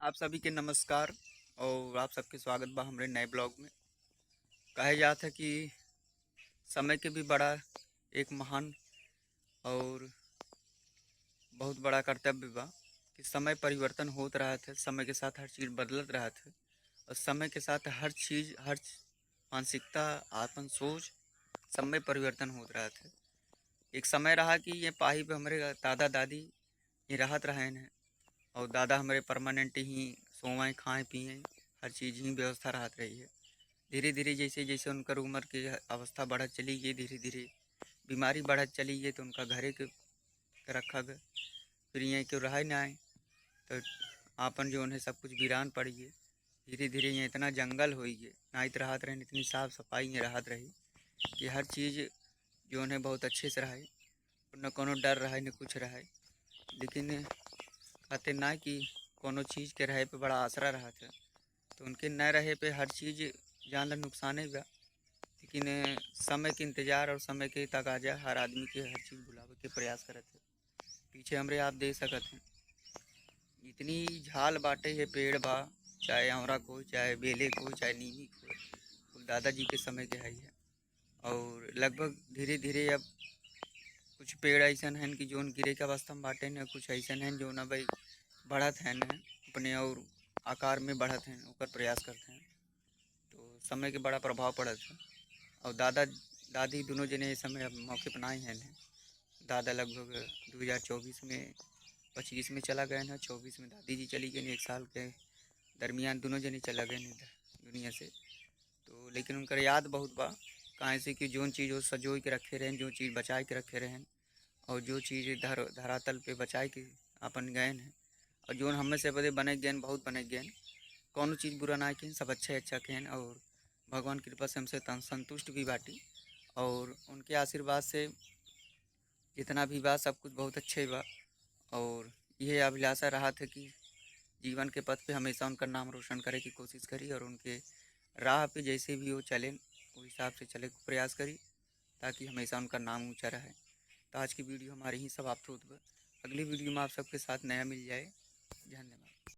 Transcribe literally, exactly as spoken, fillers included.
आप सभी के नमस्कार और आप सबके स्वागत बा हमरे नए ब्लॉग में। कहे जात है कि समय के भी बड़ा एक महान और बहुत बड़ा कर्तव्य बा कि समय परिवर्तन होत रहत है, समय के साथ हर चीज बदलत रहत है और समय के साथ हर चीज, हर च-, मानसिकता, आपन सोच, सब में परिवर्तन होत रहत है। एक समय रहा कि ये पाही पे हमरे दादा दादी ये रहत रहेन है और दादा हमरे परमानेंट ही सोवैं, खाएं, पिएं, हर चीज ही व्यवस्था रहत रही है। धीरे धीरे जैसे जैसे उनकर उम्र के अवस्था बढ़त चली गई, धीरे धीरे बीमारी बढ़त चली गई, तो उनका घरे के रखा गए। फिर ये क्यों रहा ना आए, तो आपन जो उन्हें सब कुछ वीरान पड़ी गए। धीरे धीरे ये इतना जंगल होई गए, नाइत रहत रहेन, इतनी साफ सफाई ये रहत रही कि हर चीज जो उन्हें बहुत अच्छे से रहे, न कोनो डर रहे, न कुछ रहे। लेकिन कहते ना कि कोनो चीज के रहे पे बड़ा आसरा रहत है, तो उनके न रहे पे हर चीज जान ला नुकसाने बा। लेकिन समय के इंतजार और समय के तकाजा हर आदमी के हर चीज भुलावे के प्रयास करत है। पीछे हमरे आप देख सकत हैं, इतनी झाल बाटे, ये पेड़ बा, चाहे औरा को, चाहे बेले को, चाहे नीमी को, कुल दादाजी के समय के है ये। और लगभग धीरे धीरे अब कुछ पेड़ ऐसन हैं कि जोन गिरे के अवस्था में बाटे न, कुछ ऐसन हैं जोन अब बढ़त हैं न अपने और आकार में बढ़त हैं, ओकर प्रयास करते हैं। तो समय के बड़ा प्रभाव पड़त है। और दादा दादी दोनों जने इस समय अब मौके पर नहीं हैं। दादा लगभग दो हज़ार चउबीस में, पच्चीस में चला गए हैं, चउबीस में दादी जी चली गई, एक साल के दरमियान दोनों जने चला गए हैं दुनिया से। तो लेकिन उनकर याद बहुत बा, काहे से कि जोन चीज वो सजोई के रखे रहेन, जो चीज बचाए के रखे रहेन और जो चीज धर-, धरातल पे बचाए के अपन गए हैं और जोन हमें से बदे बने गए, बहुत बने गए, कौनो चीज बुरा ना किन, सब अच्छा ही अच्छा किन और भगवान कृपा से हमसे तन-, संतुष्ट भी बाटी और उनके आशीर्वाद से जितना भी बा सब कुछ बहुत अच्छे बा। और यह अभिलाषा रहा था कि जीवन के पथ पे हमेशा उनका नाम रोशन करे की कोशिश करी और उनके राह पे जैसे भी वो चलें, वो हिसाब से चले के प्रयास करी, ताकि हमेशा उनका नाम ऊंचा रहे। तो आज की वीडियो हमारी ही समाप्त होत बा। अगली वीडियो में आप सबके साथ नया मिल जाए। धन्यवाद।